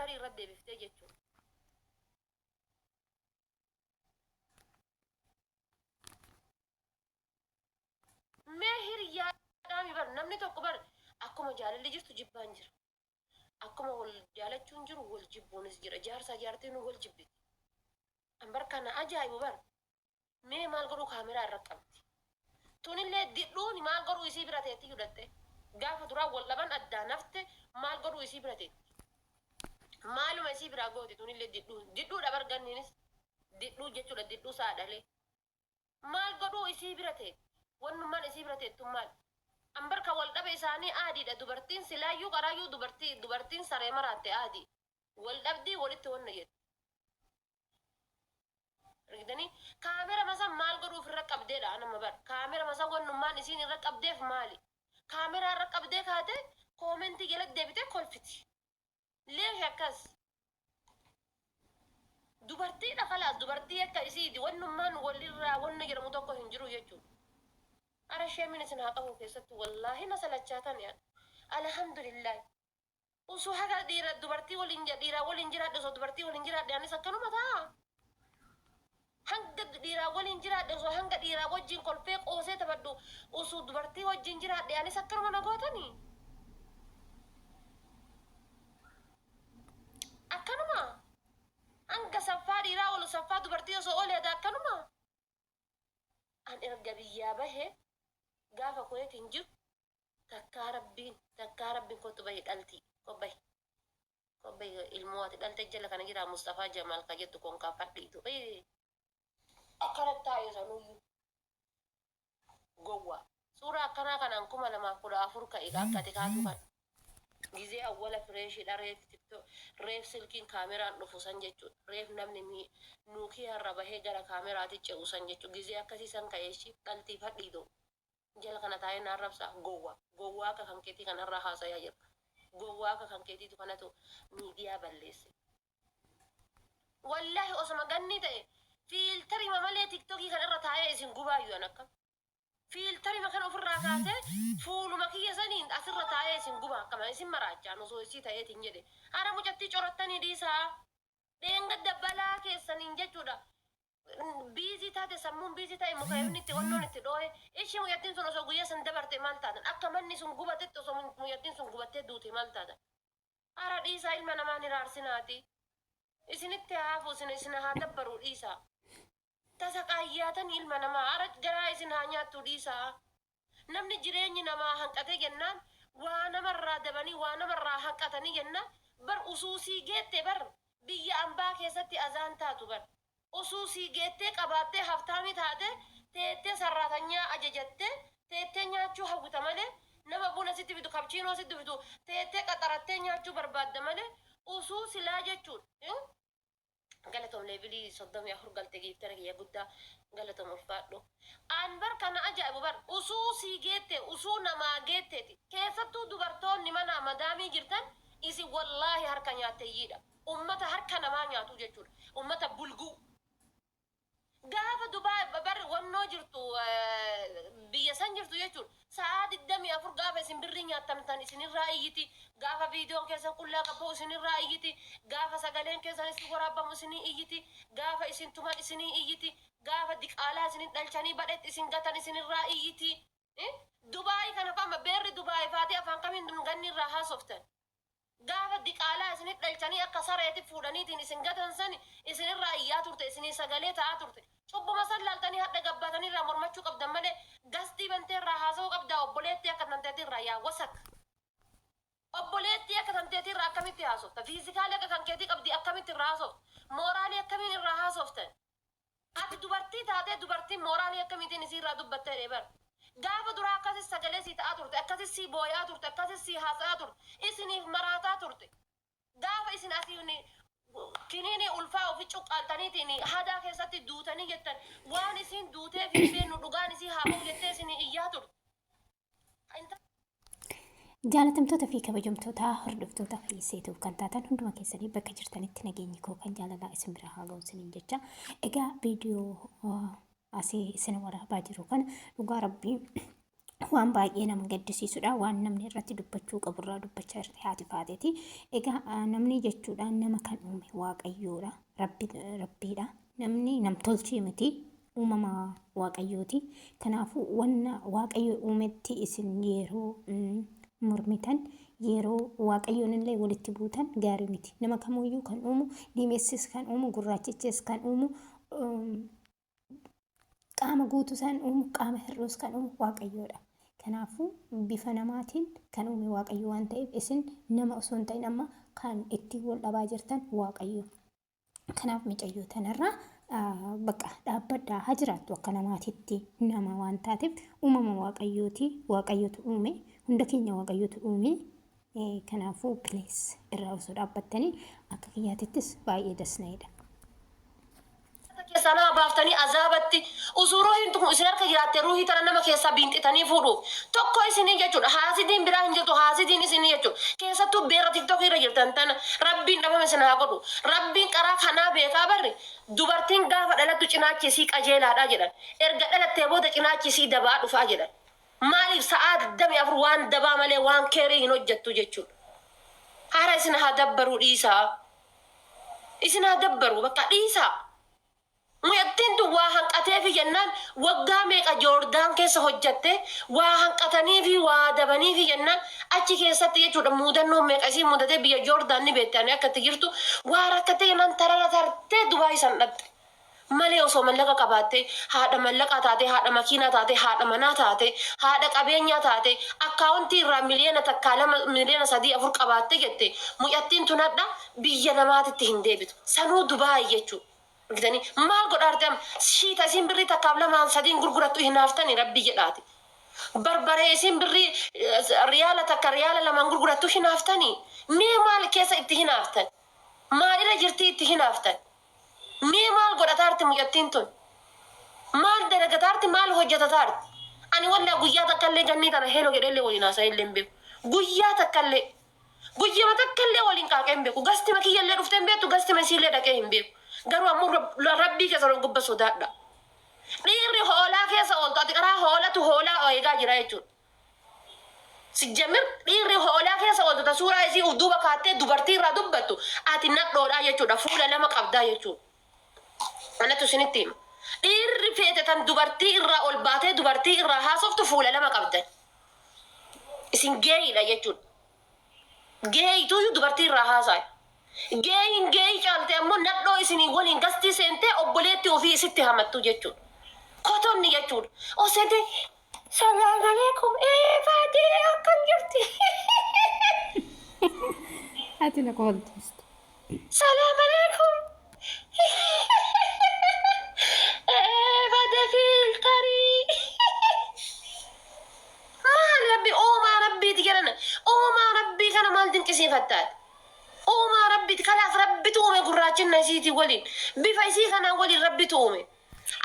Fiiltarii irra deebiftee jechuudha. Mee hiriyyaadhaami bar namni tokko bar akkuma jaalalli jirtu jibbaan jira. Akkuma wal jaalachuun jiru wal jibbuunis jira. Jaarsaa jaartiin wal jibbiti. An bar kana ajaa'ibu bar. Mee maal godhuu kaameraa irra qabdi. Tunillee didhuuni maal godhuu isii bira teetti hidhatte. Gaafa duraa wal dhaban addaan hafte maal godhuu isii bira teetti. Maaluma isii biraa gooti tunillee didhuun. Didhuudha bar ganniinis. Didhuu jechuudha didhuu isaa dhalee. Maal godhuu isii bira teetti. Wannummaan isii bira teettu maal? An bar kan wal dhabe isaanii aadiidha dubartiin silaayyuu qaraayyuu dubartii dubartiin saree maraatte aadii. Wal dhabdii walitti wanna jetti. Argitanii? Kaamera san maal godhuuf irra qabdeedha anama bar. Kaamera san wannummaan isiin irra qabdeef maali? Kaameraa irra qabdee kaate koomentii jalatti deebitee kolfiti. Leesh akkas. Dubartiidha kalaas dubartii akka isiiti wannummaan walirraa wanna jedhamu tokko hin jiru jechuudha. Ara sheemin isin haa qabu keessatti wallaahi na salachaatan yaa. Alhamdulillah. Osoo haga dhiira dubartii waliin dhiiraa waliin jiraadhe osoo dubartii waliin jiraadhe anis akkanuma ta'a. Hanga dhiiraa waliin jiraadhe osoo hanga dhiiraa wajjin kolfee qoosee taphadhu osoo dubartii wajjin jiraadhe anis akkanuma na gootanii. Akkanuma. Hanga saffaa dhiiraa oolu saffaa dubartii osoo oolee ada akkanuma. An erga biyyaa bahe gaafa Kuwait hin jiru takkaa rabbiin takkaa rabbiin kottu bahi dhaltii ko bahi ko bahi ilmoo ati dhalte jala kana jira Mustafaa Jamaal ka jettu konkaa fadhiitu akkana taa'e sanuyyuu gowwaa suuraa akkanaa kanaan 2014 ka'i akka ati kaatu kana gizee awwala fireeshidha reef tiktok reef silkiin kaameraan dhufu san jechuudha reef namni nuukiyaa irra bahee gara kaameraati ce'u san jechuudha gizee akkasii san ka'eeshi dhaltii fadhiitu jala kana taa'ee na arrabsa gowwa gowwaa akka kan keetii kanarraa haasayaa jira gowwaa akka kan keetiitu kanatu miidiyaa balleesse wallaahi osoma ganni ta'e fiiltarima malee tiktokii kanarra taa'ee isin gubaayyuu an akka fiiltarima kana ofirraa kaasee fuuluma kiyya saniin asirra taa'ee isin guba akkama isin maraachaan osoo isii ta'eetiin jedhe hara mucattii corattanii dhiisaa dheengadda balaa keessaniin jechuudha Biizii taate sammuun biizii ta'e mukayifni itti wannoon itti dhoohe ishii mucattiin sun osoo guyyaa san dabarte maal taatan akka manni sun gubatetti osoo mucattiin sun gubattee duute maal taatan ara dhiisaa ilma namaa hin hiraarsinaati isinitti haa hafu isin isin haa dabbaru dhiisaa tasa qaayyaatanii ilma namaa ara garaa isin haa nyaattu dhiisaa Namni jireenyi namaa hanqatee jennaan waa namarraa dabanii waa namarraa hanqatanii jennaan bar usuu sii geette bar biyya ambaa keessatti azaan taatu bar usuu sii geettee qabaattee haftaamii taatee teettee sarraatanyaa ajajattee teettee nyaachuu hawwita malee nama buna sitti fidu kapchiinoo sitti fidu teettee qaxarattee nyaachuu barbaadda malee usuu silaa jechuudha. Galatom leevilii 34 galte giiftara kiyya guddaa galatom ulfaadhu. An bar kana ajaa'ibu bar usuu sii geette usuu namaa geetteeti keessattuu dubartoonni mana madaamii jirtan isin wallaahi harka nyaatteeyyiidha. Ummata harka namaa nyaatu jechuudha. Ummata bulguu. Gaafa Dubai bar wannoo jirtu biyya san jirtu jechuun sa'aa 24 gaafa isin birrii nyaattamtan isinirraa iyyiti gaafa viidiyoon keessan qullaa qabbahu isinirraa iyyiti gaafa sagaleen keessan isin waraabbamu isinii iyyiti gaafa isin tuman isinii iyyiti gaafa diqaalaa isin dhalchanii badhetti isin gatan isinirraa iyyiti Dubai kana fama beerri Dubai faatee afaan kamiin ganni irraa haasoftan Gaafa diqaalaa isinit dhalchanii akka sareeti fuudhaniitiin isin gatan sani isinirraa iyyaa turte, isinii sagalee ta'aa turte. Cubbuma san laaltanii hadha gabbaatanii irraa mormachuu qabdan malee gastii bantee irraa haasa'uu qabdaa obboleettii akka tanteetii irraa yaa wasak. Obboleettii akka tanteetii irraa akkamitti haasofta? Fiizikaalii akka kan keetii qabdii akkamitti irraa haasofta? Mooraalii akkamiin irraa haasoftan? Ati dubartii taatee dubartiin mooraalii akkamiitiin isii irraa dubbatta jedhee bar. Gaafa duraa akkasis sagalee sii ta'aa turte, akkasis sii booya'aa turte, akkasis sii haasa'aa turte, isiniif maraataa turte. Gaafa isin asiin kiniinii ulfaa ofi cuqqaaltaniitiin hadaa keessatti duutanii jettan waan isiin duuteef hin beeknu dhugaan isii haa ba'u jettee isinii iyyaa turte. Jaalatamtoota fi kabajamtoota hordoftoota Fayyiseetuuf kan taatan hunduma keessanii bakka jirtanitti nageenyi koo kan jaalalaa isin bira haa ga'u isiniin jecha. Egaa viidiyoo asii isin waraabaa jiru kana dhugaa rabbii Waan baay'ee nama gaddisiisudha. Waan namni irratti dubbachuu qaburraa dubbachaa jirti haati faateeti. Egaa namni jechuudha nama kan uume waaqayyoodha. Rabbi, rabbiidha. Namni namtolchee miti. Uumama waaqayyooti. Kanaafuu wanna waaqayyo uumetti isin yeroo mormitan yeroo waaqayyoon illee walitti buutan gaarii miti. Nama kamuyyuu kan uumu diimessis kan uumu gurraachichis kan uumu qaama guutuu isaan uumu qaama hir'uus kan uumu waaqayyoodha. Kanaafuu bifa namaatiin kan uume waaqayyo waan ta'eef isin nama osoo hin ta'in amma kan ittiin wal dhabaa jirtan waaqayyo. Kanaaf micayyoo tanarraa bakka dhaabbadhaa haa jiraattu akka namaatitti nama waan taateef uumama waaqayyooti waaqayyotu uume hunda keenya waaqayyotu uume kanaafuu please irraa osoo dhaabbattanii akka kiyyaatittis baay'ee dasna'edha. Keessaa nama baaftanii azaabatti usuu ruuhiin tun isin harka jiraatte ruuhii tana nama keessaa biinxitanii fuudhuuf tokko isinii jechuudha haasidiin biraa hin jirtu haasidiin isinii jechuudha keessattuu beera tiktookii irra jirtan tana rabbiin dhabama isin haa godhu rabbiin qaraa kanaa beekaa barri dubartiin gaafa dhalattu cinaachi isii qajeelaadha jedhan erga dhalattee booda cinaachi isii dabaa dhufaa jedhan maaliif sa'aa 24 waan dabaa malee waan keerii hin hojjettu jechuudha hara isin haa dabbaruu dhiisaa. Isin haa dabbaru bakka dhiisaa. Mucattiin tun waa hanqateefi jennaan waggaa meeqa Joordaan keessa hojjatte waa hanqataniifi waa dabaniifi jennaan achi keessatti jechuudha muudannoon meeqa isiin mudatee biyya Joordaan ni beekti ani akka itti jirtu waa rakkattee jennaan tarara tartee Dubaay san dhaqxe. Malee osoo mallaqa qabaattee, haadha mallaqaa taatee, haadha makiinaa taatee, haadha manaa taatee, haadha qabeenyaa taatee, akkaawontii irraa miliyoona takkaa lama, miliyoona sadii afur qabaattee jette mucattiin tun hadha biyya namaatitti hin deebitu. Sanuu Dubaayi jechuu. Argitanii? Maal godhaarti amma? Shiita isiin birrii takkaaf lamaan sadiin gurgurattu hinaaftani rabbii jedhaati. Barbaree isiin birrii riyaala takka riyaala lamaan gurgurattu hinaaftani. Mee maal keessa itti hinaaftan? Maalirra jirtii itti hinaaftan? Mee maal godhataarti mucattiin tun? Maal dalagataarti maal hojjetataarti? Ani wallah guyyaa takkallee gannii tana hello jedheellee waliin haasa'eellee hin beeku. Guyyaa takkallee. Guyyama takkallee waliin qaaqee hin beeku. Gastima kiyyallee dhuftee hin beektu gastima isiillee dhaqee hin beeku. Garuu ammoo rabbii keessan of gubba sodaadha. Dhiirri hoolaa keessa ooltu ati qaraa hoolatu hoolaa eegaa jira jechuudha. Sijjamir dhiirri hoolaa keessa ooltu ta suuraa isii uf duuba kaattee dubartii irraa dubbattu ati nadhoodhaa jechuudha fuula lama qabdaa jechuudha. Anatu isinitti hima. Dhiirri feete tan dubartii irraa ol baatee dubartii irraa haasoftu fuula lama qabdan. Isin geeyiidha jechuudha. Geeyituuyyuu dubartii irraa haasaayu. Geeyiin geeyii caalte ammoo nadhoo isinii waliin gastii seentee obboleettii ofii isitti hamattu jechuudha. Kotonni jechuudha. Ol seentee Salaam aleekum ee faatee akkam jirti? Ati na koolchiiste. Salaam aleekum. Ee bada fiiltarii. Maal rabbi uumaa rabbiiti jedhan uumaa rabbii kana maal dinqisiifattaati? Uumaa rabbiiti kalaas rabbitu uume gurraachinna isiitii waliin bifa isii kanaan waliin rabbitu uume.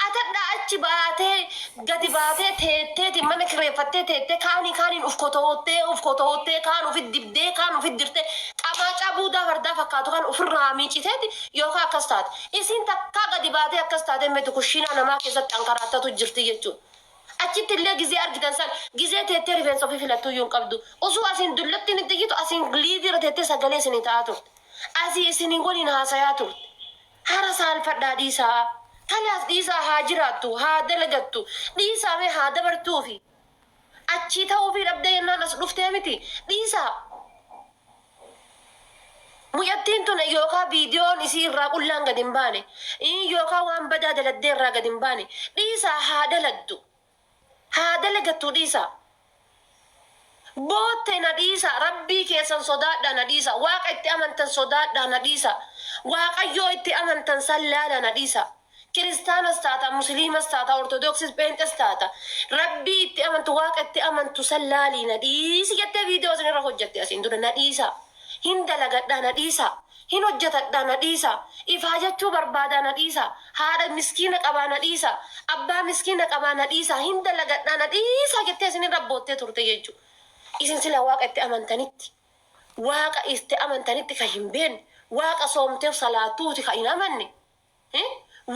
Atadhaa achi baatee gadi baatee teetteeti mana kireeffattee teettee kaanii kaaniin uf kotoottee uf kotoottee kaan ufit dibdee kaan ufit dirtee qamaacaa buudaa fardaa fakkaatu kan ufirraa miiciteeti yookaan akkas taate. Isiin takkaa gadi baatee akkas taatee hin beektu kushiinaa namaa keessatti ankaraattatu jirti jechuudha. Achitti illee gizee argitan san gizee teettee rifeensa ofii filattuyyuu hin qabdu. Osoo asiin dullattiin itti iyyitu asiin liivii irra teettee sagalee isinii ta'aa turte. Asii isinii waliin haasayaa turte. Hara saalfadhaa dhiisaa. Kalaas dhiisaa haa jiraattu, haa dalagattu. Dhiisaa mee haa dabartuufi. Achii ta'uufii dhabdee jennaan as dhuftee miti. Dhiisaa. Mucattiin tun yookaa viidiyoon isii irraa qullaan gad hin baane, yookaa waan badaa daladdee irraa gad hin baane. Dhiisaa haa daladdu. Haa dalagattuu dhiisaa. Bootte na dhiisaa. Rabbii keessan sodaadhaa na dhiisaa. Waaqa itti amantan sodaadhaa na dhiisaa. Waaqayyoo itti amantan san laalaa na dhiisaa. Kiristaanas taata, Musliimas taata, Ortodoksis, Pheenxes taata. Rabbii itti amantu, Waaqa itti amantu san laalii na dhiisi jettee viidiyoo isin irra hojjatte asiin dura na dhiisaa. Hin dalagadhaa na dhiisaa. Hin hojjatadhaa na dhiisaa. Ifaajachuu barbaadaa na dhiisaa. Haadha miskiina qabaa na dhiisaa. Abbaa miskiina qabaa na dhiisaa. Hin dalagadhaa na dhiisaa jettee isin irra boottee turte jechuudha. Isin silaa Waaqa itti amantanitti. Waaqa itti amantanitti ka hin beekne, Waaqa soomteef salaattuuti ka hin amanne.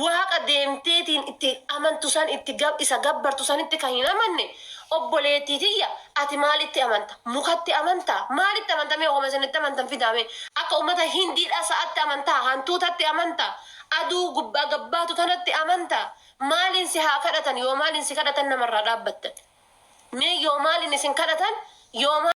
Waaqa deemteetiin itti amantu san itti gab, isa gabbartu sanitti kan hin amanne obboleettii tiyya ati maalitti amanta? Mukatti amantaa? Maalitti amanta mee homa isinitti amantan fidaa mee? Akka ummata Hindiidhaa sa'atti amantaa? Hantuutatti amantaa? Aduu gubbaa gabbaatu tanatti amantaa? Maaliin si haa kadhatan yoo maaliin si kadhatan namarraa dhaabbattan? Mee yoo maaliin isin kadhatan yoo maal.